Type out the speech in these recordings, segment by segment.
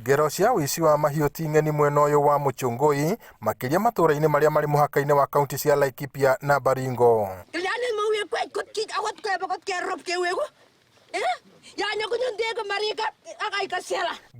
Ngero cia ũici wa mahiũ ti ng'eni mwena ũyũ wa Muchungui, makĩria matũũra-inĩ marĩa marĩ mũhaka-inĩ wa kaunti cia Laikipia na Baringo.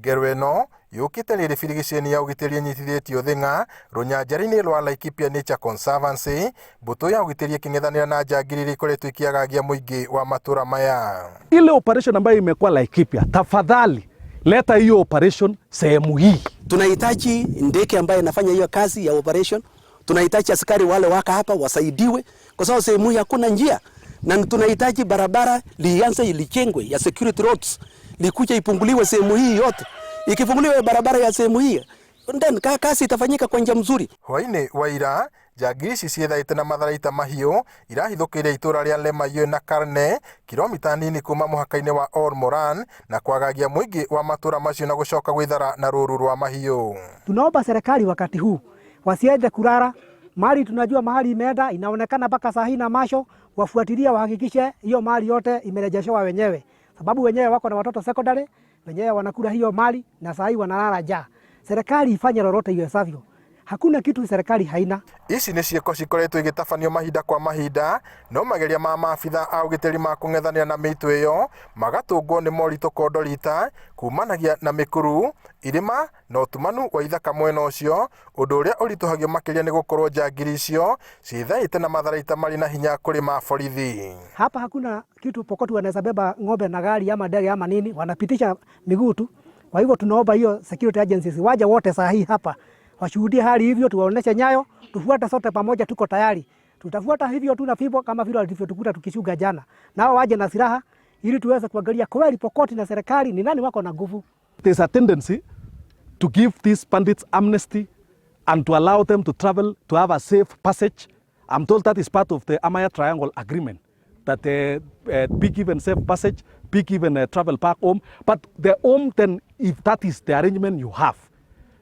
Ngero ĩno yũkĩte rĩrĩ birigiceni ya ũgitĩri ĩnyitithĩtio thĩng'a rũnyanjara-inĩ rwa Laikipia Nature Conservancy, mbũtũ ya ũgitĩri ĩkĩng'ethanĩra na njangiri iria ikoretwo ikĩagagia mũingĩ wa matũũra maya. Ile operation ambayo imekuwa Laikipia, tafadhali leta hiyo operation sehemu hii. Tunahitaji ndege ambayo inafanya hiyo kazi ya operation. Tunahitaji askari wale waka hapa wasaidiwe, kwa sababu sehemu hii hakuna njia, na tunahitaji barabara lianze ilijengwe ya security roads, likuja ipunguliwe sehemu hii yote. Ikifunguliwa barabara ya sehemu hii, then kazi itafanyika kwa njia mzuri. Hwaĩ-inĩ wa ira, njangiri ici ciĩthaĩte na matharaita mahiũ irahithũkĩire itũra rĩa Lemayiũ na Karne, kilomita nini kuma mũhaka-inĩ wa Ol Moran, na kwagagia mũingĩ wa matũra macio na gũcoka gwĩthara na rũru rwa mahiũ. Tunaomba serikali wakati huu wasiende kulala, mali tunajua mahali imeenda, inaonekana mpaka saa hii na macho, wafuatilie wahakikishe hiyo mali yote imerejeshewa wenyewe, sababu wenyewe wako na watoto secondary, wenyewe wanakula hiyo mali na saa hii wanalala njaa. Serikali ifanye lolote iwezavyo. Hakuna kitu serikali haina. Ici nĩ ciĩko cikoretwo igĩtabanio mahinda kwa mahinda, no mageria ma maabitha a ũgitĩri ma kũng'ethanĩra na mĩitũ ĩyo magatũngwo nĩ moritũ kondorita kumanagia na mĩkuru, irĩma na ũtumanu wa ithaka mwena ũcio, ũndũ ũrĩa ũritũhagio makĩria nĩ gũkorwo njangiri icio ciĩthaĩte na matharaita marĩ na hinya kũrĩ ma borithi. Hapa hakuna kitu Pokoti wanaweza beba ng'ombe na gari ama ndege ama nini, wanapitisha miguu tu. Kwa hivyo tunaomba hiyo security agencies waje wote saa hii hapa washuhudie hali hivyo, tuwaoneshe nyayo, tufuate sote pamoja, tuko tayari. Tutafuata hivyo tu na fimbo kama vile walivyotukuta tukishuga jana, nao waje na silaha ili tuweze kuangalia kweli Pokoti na serikali ni nani wako na nguvu. There's a tendency to give these bandits amnesty and to allow them to travel, to have a safe passage. I'm told that is part of the Amaya Triangle Agreement, that be given safe passage, be given a travel back home. But the home then, if that is the arrangement you have,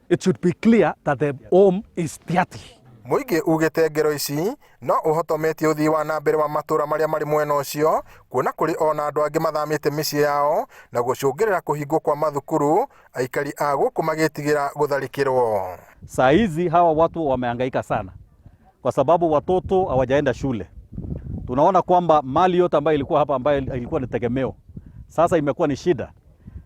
it should be clear that the home is Tiaty. Mũingĩ ugĩte ngero ici no ũhotometie ũthii wa na mbere wa matũra marĩa marĩ mwena ũcio, kuona kũrĩ ona andũ angĩ mathamĩte mĩciĩ yao na gũcũngĩrĩra kũhingwo kwa mathukuru, aikari a gũkũ magĩtigĩra gũtharĩkĩrwo. Saa hizi hawa watu wamehangaika sana kwa sababu watoto hawajaenda shule. Tunaona kwamba mali yote ambayo ilikuwa hapa ambayo ilikuwa ni tegemeo sasa imekuwa ni shida,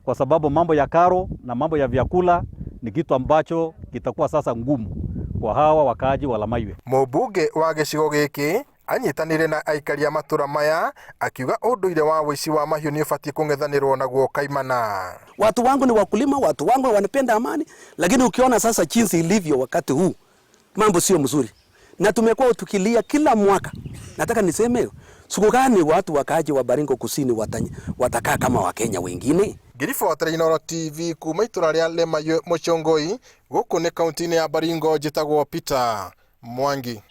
kwa sababu mambo ya karo na mambo ya vyakula ni kitu ambacho kitakuwa sasa ngumu kwa hawa wakaaji wa Lamaiwe. Mũmbunge wa gĩcigo gĩkĩ anyitanĩire na aikari a matũra maya akiuga ũndũire wa ũici wa mahiũ nĩ ũbatiĩ kũng'ethanĩrwo naguo kaimana. Watu wangu ni wakulima, watu wangu wanapenda amani, lakini ukiona sasa jinsi ilivyo wakati huu mambo sio mzuri, na tumekuwa tukilia kila mwaka. Nataka niseme siku gani watu wakaaji wa Baringo Kusini watakaa kama Wakenya wengine? Ngĩribotera Inooro TV kuma itũra rĩa Lemayiũ Muchungui, gũkũ nĩ kaunti-inĩ ya Baringo, njĩtagwo Peter Mwangi.